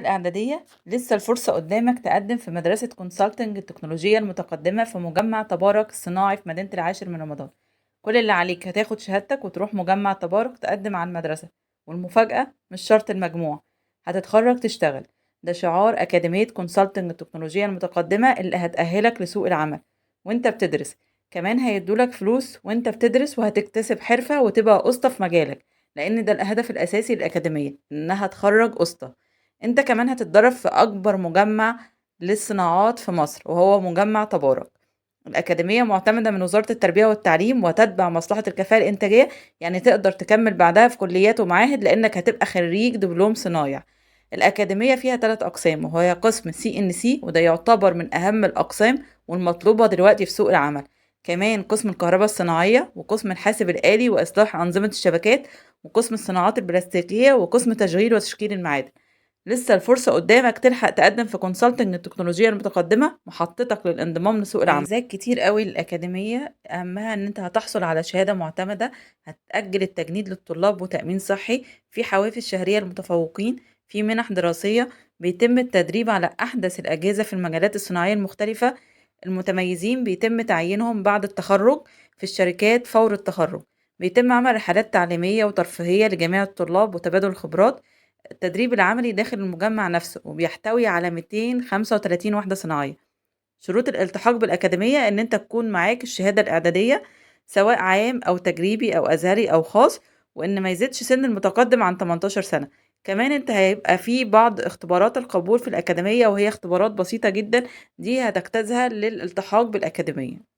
الإعدادية؟ لسه الفرصة قدامك تقدم في مدرسة كونسلتنج التكنولوجية المتقدمة في مجمع تبارك الصناعي في مدينة العاشر من رمضان. كل اللي عليك هتاخد شهادتك وتروح مجمع تبارك تقدم على المدرسة، والمفاجأة مش شرط المجموع، هتتخرج تشتغل. ده شعار أكاديمية كونسلتنج التكنولوجية المتقدمة اللي هتأهلك لسوق العمل وانت بتدرس. كمان هيدولك فلوس وانت بتدرس، وهتكتسب حرفة وتبقى أسطى في مجالك، لأن ده الهدف الأساسي للأكاديمية، إنها تخرج أسطى. انت كمان هتتدرب في أكبر مجمع للصناعات في مصر، وهو مجمع تبارك. الأكاديمية معتمدة من وزارة التربية والتعليم وتتبع مصلحة الكفاءة الإنتاجية، يعني تقدر تكمل بعدها في كليات ومعاهد لأنك هتبقى خريج دبلوم صنايع. الأكاديمية فيها 3 أقسام، وهي قسم CNC، وده يعتبر من أهم الأقسام والمطلوبة دلوقتي في سوق العمل. كمان قسم الكهرباء الصناعية، وقسم الحاسب الآلي وإصلاح أنظمة الشبكات، وقسم الصناعات البلاستيكية، وقسم تشغيل وتشكيل المعادن. لسه الفرصة قدامك تلحق تقدم في كونسلتنج التكنولوجيا المتقدمة، محطتك للانضمام لسوق العمل. مميزات كتير قوي للأكاديمية، أهمها إن أنت هتحصل على شهادة معتمدة، هتأجل التجنيد للطلاب وتأمين صحي، في حوافز شهرية للمتفوقين، في منح دراسية، بيتم التدريب على أحدث الأجهزة في المجالات الصناعية المختلفة، المتميزين بيتم تعيينهم بعد التخرج في الشركات فور التخرج، بيتم عمل رحلات تعليمية وترفيهية لجميع الطلاب وتبادل الخبرات، التدريب العملي داخل المجمع نفسه، وبيحتوي على 235 وحدة صناعية. شروط الالتحاق بالأكاديمية إن أنت تكون معاك الشهادة الإعدادية سواء عام أو تجريبي أو أزهري أو خاص، وإن ما يزيدش سن المتقدم عن 18 سنة. كمان أنت هيبقى في بعض اختبارات القبول في الأكاديمية، وهي اختبارات بسيطة جدا دي هتجتازها للالتحاق بالأكاديمية.